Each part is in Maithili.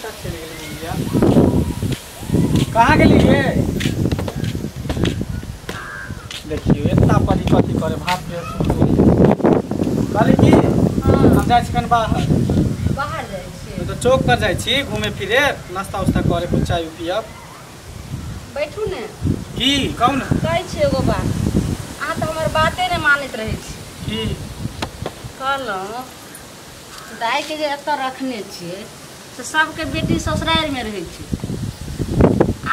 कतऽ चलि गेलै इंडिया? कहाँ गेली गे? देखियौ एतना परी कथी करे भात के कहली की हम जाइ छी कनि बाहर। बाहर जाइ छी? तो चौक पर जाइ छी घूमे फिरे, नाश्ता उस्ता करे, कुछ चाय पियब। बैठू ने। की कहू ने। कहै छी एगो बात, अहाँ तऽ हमर बाते नहि मानैत रहै छी। की कहलहुँ दाइके जे एतऽ रखने छियै तऽ सबके बेटी ससुरारिमे रहै छै,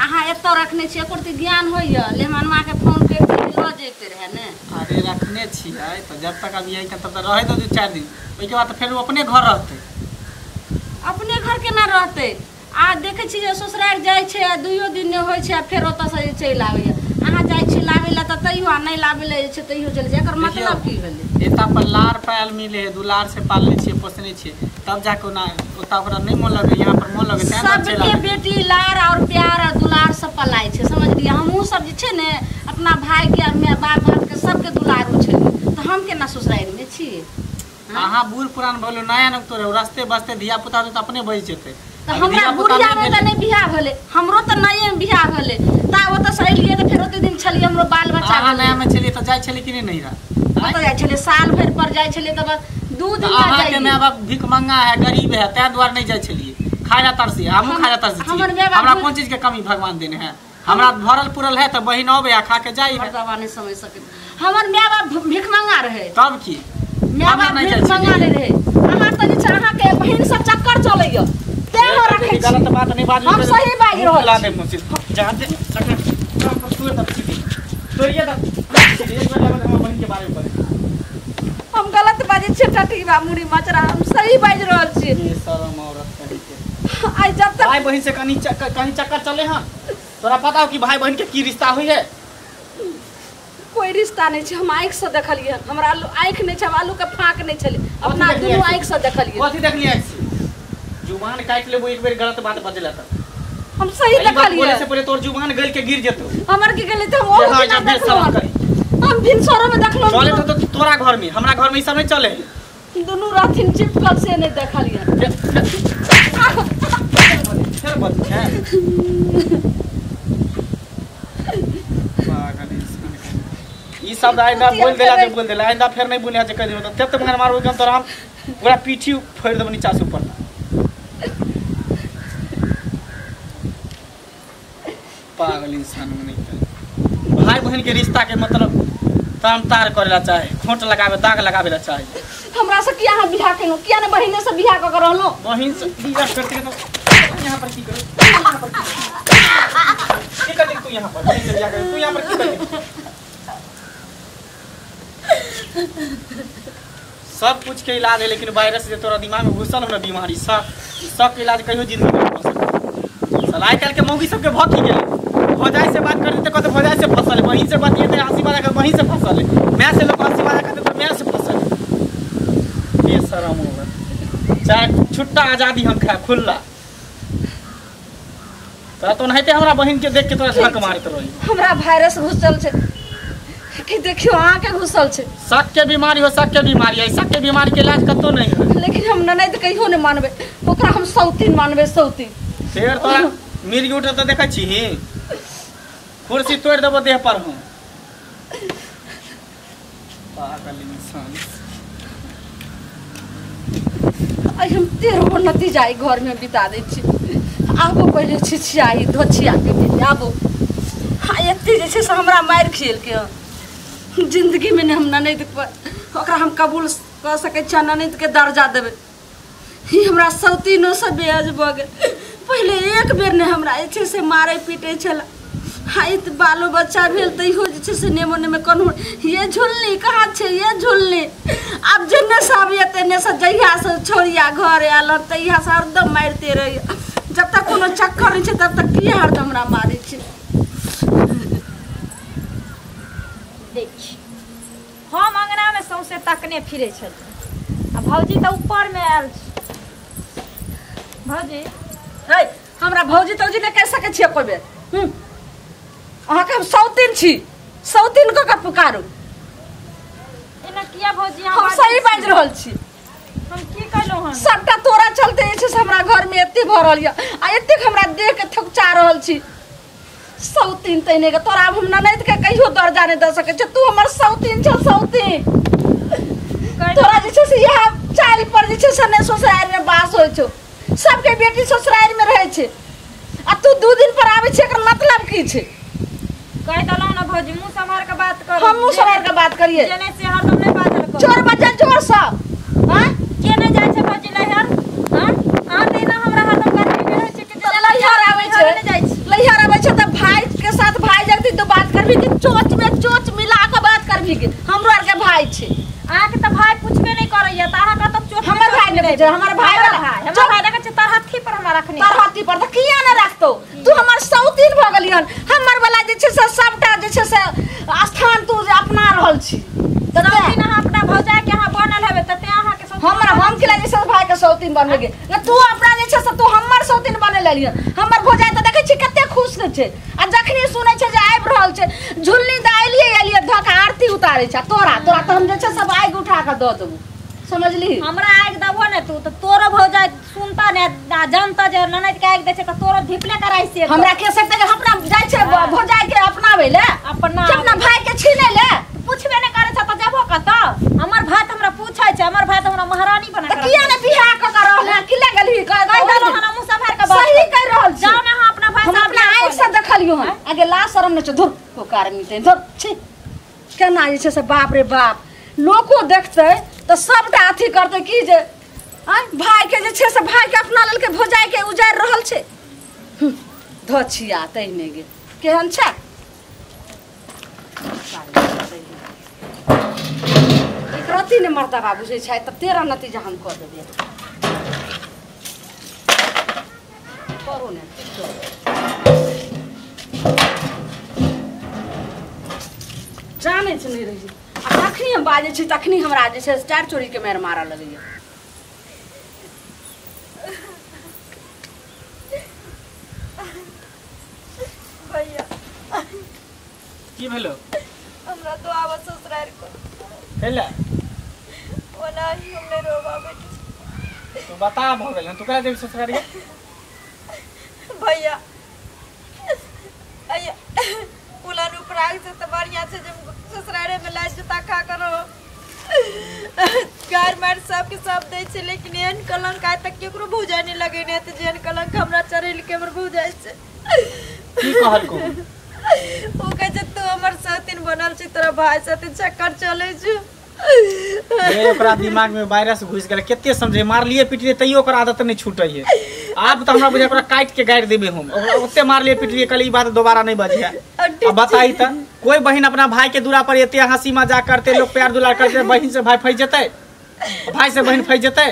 अहाँ एतऽ रखने छियै, एको रत्ती ज्ञान होइए? लेहमनमाके फोन करिते लऽ जैते रहए ने। अरे रखने छियै तऽ जब तक अभी यही तब तक रहै दो 2-4 दिन, ओहिके बाद फेर ओ अपने घर रहतै। अपने घर केना रहतै? आ देखै छी जे ससुरारि जाइ छै आ 2 दिन नहि होइ छै आ फेर ओतऽसँ चलि आबैए। अहाँ जाइ छी लाबै लए तऽ तैयो, आ नहि लाबै लए जे छै तैयो चलि जाइ। एकर मतलब की भेलै? एता पर लार पायल मिले है, दुलार से पालने छियै, पोसने छियै, तब जाके ओना ओता ओकरा नहि मोन लगे, यहाँ पर मोन लगे। सबके बेटी लार और प्यार और दुलार से पलाय छै, समझलियै? हमहूँ सब जे छै ने अपना भाई के और बाप बाप के सबके दुलारू छलियै, तऽ हम केना ससुरारिमे छी? अहाँ बूढ़ पुरान भऽ गेलौ, नया नव तोरे रस्ते बस्ते धिया पुता तऽ अपने बचि जेतै। तऽ हमरा बुढ़ियामे तऽ नहि बियाह भेलै, हमरो तऽ नये बियाह भेलै, ता ओतऽसँ एलियै तऽ फेर ओते दिन छलियै, हमरो बाल बच्चा। अहाँ नयामे छलियै तऽ जाइ छलियै कि नहि नैहरा? कतऽ जाइ छलियै? साल भरि पर जाइ छलियै तऽ बस 2 दिन अहाँके माय बाप भिखमंगा है, गरीब है, ताहि दुआरे नहि जाइ छलियै। खाय ला तरसी, हमहूँ खाय ला तरसी। हमरा कोन चीज के कमी भगवान देने है? हमरा भरल पुरल है तऽ बहिन अबै आ खा के जाइ है। नहीं समझ सकै। हमर माय बाप भिखमंगा रहे तब की? माय बाप भिखमंगा नहि रहे। अहाँ तऽ जे छै अहाँके बहिन सब चक्कर चलैया, तें हम रखै छी। गलत बात नहि बाजू, हम सही बाजि रहल छी। जा दे तोड़ दब छी, तोड़िए दब। एक बार लागल हमर बहिन के बारे में। हम गलत बाजै छियै टटीबा मुड़ी मचरा, हम सही बाजि रहल छी। ये शरम औरत कहीं के। आइ जब तक भाई बहिन से कहीं कहीं चक्कर चले हन, तोरा पता हो कि भाई बहिन के की रिश्ता हुई है? कोई रिश्ता नहीं छै, हम आँखि से देखलियै। हमरा आलू आँखि नहीं छै, हम आलू के फाँक नहीं छलै, अपना दुनू आँखि से देखलियै। कथी देखलियै आँखि से? जुबान काटि लेबो एक बेर गलत बात बजला तऽ। हम सही देखलियै। बोले से पहिले तोर जुबान गल के गिर जेतौ। हमर की गेलै तऽ हम ओहो केना देखलहुँ? हम भिनसरो में देखलहुँ। चले तो तोरा घर में, हमरा घर में ई सब नहीं चले। दुनू रहथिन चिपकल से नहीं देखलियै। फेर बज छै पागल इंसान। ई सब आइंदा बोल देला जे बोल देला, आइंदा फेर नहीं बोलिया जे कह दियो तब तक मगर मारबो हम तोरा, हम पूरा पीठी फोड़ि देबो नीचा से ऊपर। पागल इंसान में नहीं भाई बहन के रिश्ता के मतलब ताम तार करेला चाहे, खोट लगावे दाग लगावे ला चाहे। हमरा से किया अहाँ बियाह केलहुँ? किया ने बहिने से बियाह कऽ के रहलहुँ? बहिन से बियाह करते तो यहाँ पर की करू? की करती तू यहाँ पर? बहिन से बियाह कर तू यहाँ पर की करती? सब कुछ के इलाज है, लेकिन वायरस जे तोरा दिमाग में घुसल हो ना बीमारी, सब सब के इलाज कहियो जिंदगी में हो सकै। साला आइ काल्हि के मौगी सबके भऽ की गेलै? भौजाई से बात करते कहते भौजाई से फसल है, बहिन से बात करते हंसी मजाक बहिन से फसल है, माय से लोग हंसी मजाक करते तो माय से फसल है। ये शर्म होगा। चाहे छुट्टा आजादी हम खाए खुला तोरा तो नहिते हमरा बहिन के देख के तोरा झक मारत रही। हमरा वायरस घुसल छै कि देखियो अहाँ के घुसल छै। शक के बीमारी हो, शक के बीमारी है, शक के बीमारी के इलाज कतौ नहीं है। लेकिन हम ननद कहियो नहीं मानबै, ओकरा हम सौतीन मानबै, सौतीन। फेर तोरा मिर्गी उठल तऽ देखै छी कुर्सी तोड़ि देबो देह पर हम। पागल इंसान। आइ हम 13 नतीजा घर में बिता दै छी। आबो पहिले छिछियाही धोछिया के आबो। हाँ एते जे छै से हमरा मारि खिएलकै हँ जिंदगी में। नहि हम ननद पर ओकरा हम कबूल कऽ सकै छियै, ननद के दर्जा देबै। ई हमरा सौतीनोसँ बेअज भऽ गेल। पहिले एक बेर नहि हमरा जे छै से मारै पीटै छलै। हाँ ई बालो बच्चा भेल तैयो जे छै से नेमो नेमे कन्हो ये झुलनी कहाँ छै, ये झुलनी। आब जेने से आबैए तेने से जहियासँ छौड़िया घर आयल हन तहियासँ हरदम मारिते रहैए। जब तक कोनो चक्कर नहि छै तब तक की हरदम हमरा मारै छै। देख हम अंगनामे सौंसे तकने फिरै छलियै आ भौजी तऽ ऊपरमे आयल छै। भौजी है हमरा भौजी तौजी नहि कहि सकै छियै कोइ बेर। अहाँके हम सौतीन छी, सौतीन कऽ के पुकारू। एना किया भौजी? हम सही बाजि रहल छी। हम की कहलहुँ हन? सबटा तोरा चलते जे छै से हमरा घरमे एते भऽ रहल यऽ आ एतेक हमरा देख के थकुचा रहल छी। सौतीन तैने के तोरा आब हम ननैद के कहियो दर्जा नहि दऽ सकै छी, तू हमर सौतीन छौ सौतीन। तोरा जे छै से इएह चालि पर जे छै से नहि ससुरारि मे बास होइ छौ, सबके बेटी ससुरारि मे रहै छै आ तू 2 दिन पर आबै छै, एकर मतलब की छै? कहि देलहुँ ने भौजी, मुँह सम्हार के बात कर। हम मुँह सम्हार के बात करिए, जेने से हरदम नहि बाजल कर। चोर बच्चा जोर सँ हां के नहि जाइ छै भौजी नैहर? हां अहाँ तऽ एना हमरा हरदम गाली रहै छै कि लैहर आबै छै, लैहर आबै छै तऽ भाई के साथ भाई जगती तो बात करबी कि चोच में चोच मिला के बात करबी कि हमरो आर के भाई छै। अहाँके तऽ भाई पूछबे नहि करैया तऽ अहाँ कतऽ चोट? हमर भाई नहि पूछे, हमर भाई वाला हमर भाई देखै छै तरहत्थी पर हमरा रखने, तरहत्थी पर तऽ किया नहि रखतौ? तू हमर सौतीन भऽ गेलिहन, हमर वाला जे छै से सबटा जे छै से स्थान तू जे अपना रहल छी। तऽ सौतीन अहाँ अपना भौजाई के अहाँ बनल हेबै तऽ तें अहाँके सौतीन हमरा हम किला जे छै भाई के सौतीन बनबै के ने, तू अपना जे छै से तू हमर सौतीन बने लेलिहन। हमर भौजाई तऽ देखै छी कते खुश छै आ जखनी सुनै छै जे आबि रहल छै झुलनी तऽ एलियै एलियै धऽ के आरती उतारै छै। तोरा तोरा तऽ हम जे छै सब आगि उठा कऽ दऽ देबौ, समझली? हमरा आगि देबो ने तू तऽ तोरो भौजाई सुनता ने जानता जे ननैद के आगि दै छै तऽ तोरो धिपले कराइ से। हमरा के सकते के अपना जाइ छै भौजाई के अपनाबै ले, अपना अपना भाई के छीनै ले, पूछबे ने करै छै तऽ जेबो कतऽ? हमर भाई तऽ हमरा पूछै छै, हमर भाई तऽ हमरा महारानी बना तऽ किया ने बियाह कऽ के रहल कि ले गेलही? कहि देलहुँ हन मुँह सम्हार के बात। सही कहि रहल छी। जाउ ने अहाँ अपना भाई हम अपना आँखि से देखलियौ हन। आगे ला शरम नहि छौ, धुर कोकार मिलतै धुर छी। केना जे छै से बाप रे बाप लोको देखतै तऽ सबटा अथी करतै की जे आँय भाई के जे छै से भाई के अपना लेलकै, भौजाई के उजाड़ि रहल छै। धोछिया तहिने गे केहन छै? एकरत्ती नहि मर्दबा बुझै छै तऽ 13 नतीजा हम कऽ देबै। करू ने जानै छै नहि रही आ जखनी हम बाजै छी तखनी हमरा जे छै 4 चोरी के मारि मारऽ लगैया। भैया की भेलो? हमरा तो आवा ससुराल को कैला ओना ही हम नहीं रोबा बेटी। तू बता भ गेल तू करा देबी ससुराल के? भैया अया उलान उपराग से त बढ़िया छै जे ससुराले में लाज जूता खा करो गार मार सब के सब दै छै, लेकिन एहन कलंक आइ तक केकरो भौजाई नहीं लगेने त जेहन कलंक हमरा चढ़ेल के हमर भौजाई छै। की कहलको? ओ कहै छै तू हमर सौतीन बनल छै, तोरा भाई साथे चक्कर चलै छौ। ये ओकरा दिमाग में वायरस घुस गेल, कते समझे मारलिए पिटलिए तैयो ओकर आदत नहीं छूटै है। आब तऽ हमरा बुझाय ओकरा काटि के गाड़ि देबै हम, ओकरा ओते मारलिए पिटलिए कहलिए ई बात दोबारा नहीं बजिहे। अब बताई त कोई बहिन अपना भाई के दूरा पर एते हंसी मजाक करते, लोग प्यार दुलार करते, बहिन से भाई फंसि जेतै, भाई से बहिन फंसि जेतै।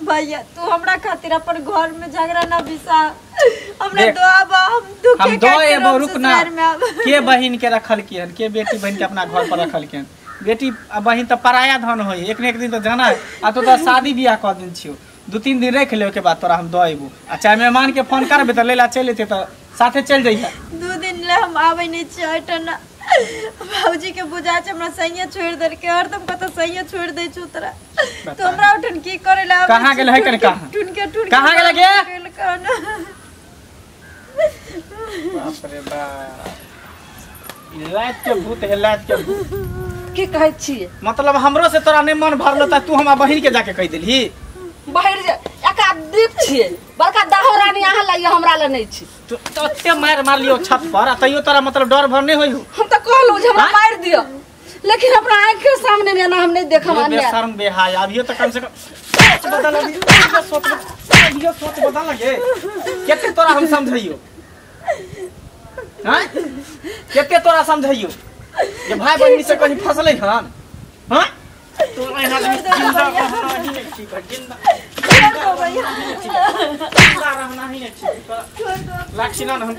भैया तू हमरा खातिर अपन घर में झगड़ा ना बिसा, हमरा दुआ बा हम दुखे हम दो एगो रुक ना के बहिन के रखल किहन, के बेटी बहिन के अपना घर पर रखल किहन। बेटी आ बहिन तऽ पराया धन होई, एक ने एक दिन तऽ जाना है। आ तो शादी बियाह कऽ दिन छियौ, 2-3 दिन रख ले ओके बाद तोरा हम दऽ अयबो। आ चाहे मेहमान के फोन करबे तऽ लैला चलि एतै तऽ साथे चलि जइहे। 2 दिन ले हम आबै नहि छियै एहिठाम, भौजी के बुझा छै हमरा सैया छोड़ि देलकै, हरदम कतऽ सैया छोड़ि दै छौ तोरा, तो हमरा ओठन की करै ले आबै? कहाँ गेल है कने? कहाँ टुन के टुन कहाँ गेल गे? बाप रे बाप, ई रात के भूत है, रात के भूत। की कहै छियै? मतलब हमरो से तोरा नहि मन भरलो त तू हमरा बहिन के जाके कहि देलही? बहिर जे एका दीप छियै, बड़का दाहो रानी अहाँ लए हमरा लए नहि छी। तू ओते मारि मारलियो छत पर आ तैयो तोरा मतलब डर भर नहि होई? हम तऽ कहलहुँ जे हमरा मारि दिअ, लेकिन अपना आँखि के सामने में एना हम नहि देखब अन्याय। बेशर्म बेहाया, अभियो तऽ कम से कम सोच बदल, अभियो सोच अभियो सोच बदल गे। कते तोरा हम समझैयो? हां कते तोरा समझैयो जे भाई बहिन से कहीं फसलै हन? हां तू एना जिंदा रहना ही नहीं ठीक है, जिंदा जिंदा रहना ही नहीं ठीक है। लक्षणा हम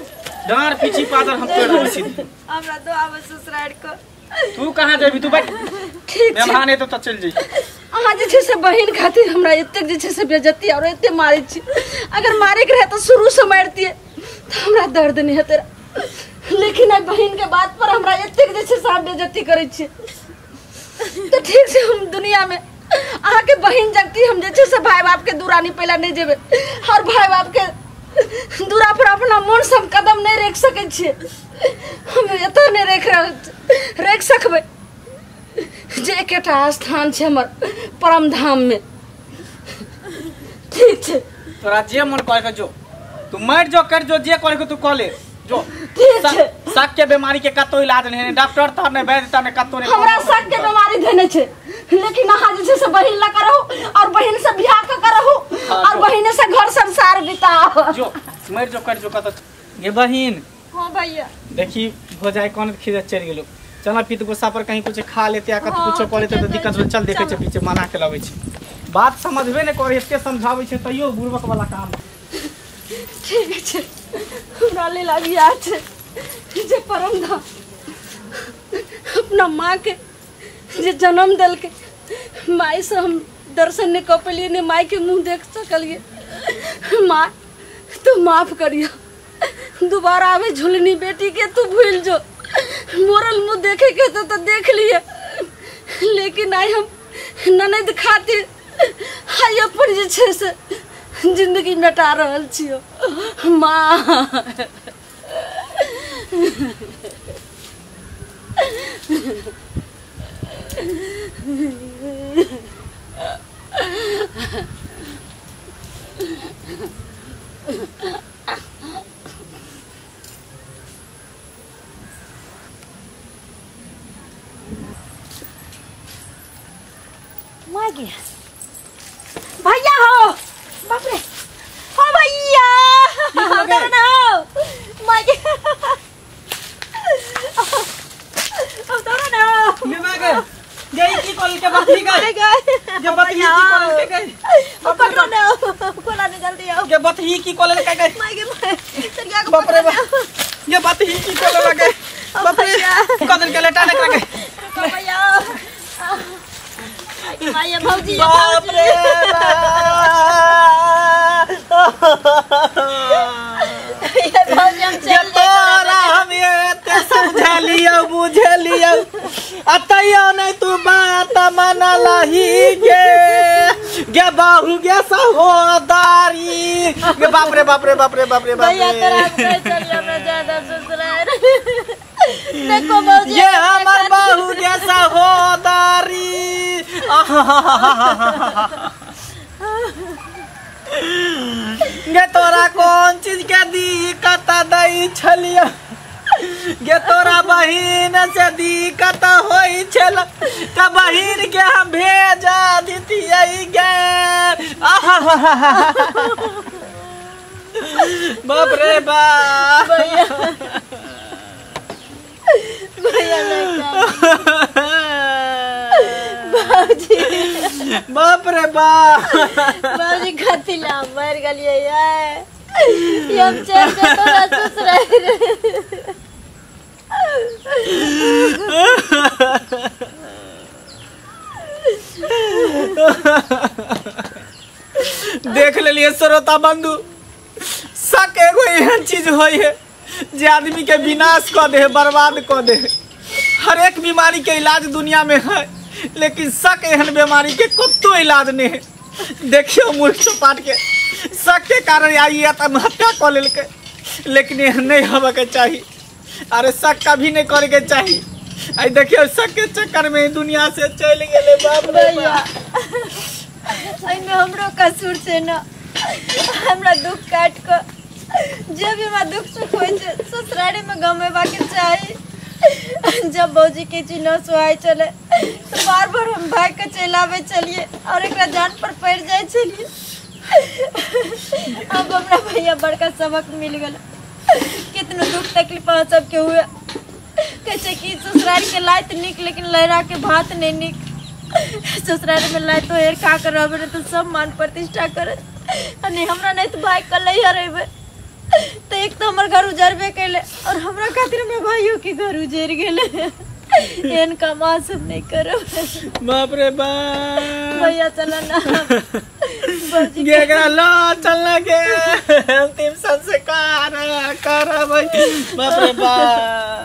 डांर पीछी पादर हम तोड़ देबै सीधे। हमरा दो आबै ससुराल को। तू कहाँ जेबी? तू बैठ, ठीक छै मेहमान एतौ तऽ चलि जइहे। अहाँ जे छै से बहिन खातिर हमरा एतेक जे छै से बेइज्जती और एते मारै छी। अगर मारे के रहे तऽ शुरू से मारतियै तऽ हमरा दर्द नहि हेतै, लेकिन आइ बहिन के बात पर हमरा एतेक जे छै से अहाँ बेइज्जती करै छियै तऽ ठीक छै। हम दुनिया में अहाँके बहिन जगती हम जे छै से भाई बाप के दुरानी पहला नहीं जेबै और भाई बाप के दूरा पर अपना मन से हम कदम नहीं रख सकै छियै। हम एतऽ नहीं रख सकबै जे एकेटा स्थान छै हमर परम धाम में। ठीक छै तोरा जे मन करे के जो तू मर जो कर जो जे करे के तू कह ले जो। ठीक छै शक के बीमारी के कतौ इलाज नहीं है, डॉक्टर त नहीं वैद्य त नहीं कतौ नहीं। हमरा शक के बीमारी धेने छै लेकिन अहाँ जे छै से बहिन लग रहू और बहिन से बियाह क करहु और बहिन से घर संसार बिताओ। जो मर जो कर जो कतौ गे बहिन। हां भैया देखी हो जाए कोन खिजा चल गेलो चला पीत गुस्सा पर कहीं कुछ खा लेते आ कत कुछ कर लेते त दिक्कत हो। चल देखे छै पीछे मना के लबै छै बात समझबे ने करे एते समझाबै छै तैयो बुड़बक वाला काम। ठीक छै हमरा लेल अभी याद छै जे परम धाम अपना माँ के जे जन्म देलकै माय से हम दर्शन नहीं कर पेलिए ने माय के मुँह देख सकलिए। माँ तू माफ करियो दोबारा आवे झुलनी बेटी के तू भूल जो मोरल मुँह देखे के तो देख लिए लेकिन आई हम ननद खातिर आई अपन जे छै से जिंदगी मेटा रहल छियो माँ। भैया हो बाप रे हो भैया ना हो माय अब तो ना ले मागे गई की कॉल के बात नहीं गई जे बात ही की कॉल के गई पकड़ो ना कोला ने जल्दी आओ के बात ही की कॉल के गई my गे my सरिया को बाप रे बाप ये बात ही की कॉल लगे बाप रे कदन के लेटा ने के भैया भैया भौजी बाप रे ये भौजी हम चल तोरा हम एते समझलियो बुझलियो अतयो नहीं तू बात मनलही गे गे बाहु गे सहोदारी गे बाप रे बाप रे बाप रे बाप रे बाप भैया तोरा हम कह चलियो हमरा ज्यादा ससुराल देखो भौजी ये हमर बाहु गे सहोदारी। गे तोरा कौन चीज के दिक्कत दै छलियो गे तोरा बहिन से दिक्कत होई छल त बहिन के हम भेजा दितियै गे। बाप रे बाप भैया भैया बाबूजी बाप रे बाप बाबूजी खातिर ला मर गेलियै यार ये हम चल के तोरा ससुराल रे। देख लेलिए श्रोता बंधु शक एगो एहन चीज होई है जे आदमी के विनाश क दे बर्बाद क दे। हर एक बीमारी के इलाज दुनिया में है लेकिन शक एहन बीमारी के कतो इलाज नहीं है। देखियो मूर्ख चपाट के शक के कारण आई आत्महत्या कऽ लेलकै लेकिन एहन नहीं होवे के चाही। अरे शक कभी नहीं करे के चाही। आई देखियो शक के चक्कर में दुनिया से चल गेले बाप रे बाप। एहिमे हमरो कसूर छै ना हमरा दुख काट के जे भी हमरा दुख सुख होइ छै ससुरारे में गमेबा के चाही। जब भौजी के चीज न सुहाय चले तो बार बार हम भाग के चल आवे चलिए और एक जान पर पड़ जाए चलिए। अब हमरा भैया बड़का सबक मिल गल कितनो दुख तकलीफ अहाँ सबके हुए कैसे कि ससुराल के लात निक लेकिन लहरा के भात नहीं निक। ससुराल में लात तो हेर खा कर रहबे तो सब मान प्रतिष्ठा करत नहीं हमरा नहीं तो भाई कल ही रहबे तो एक तो हमर घर उजरबे कैले और हमरा खातिर हमरा भाइयों के घर उजर गेले। एहन काम अहाँ सब नहीं करब। बाप रे बाप भैया चल ना गेगरा लो चलना के अंतिम संस्कार करब। बाप रे बाप।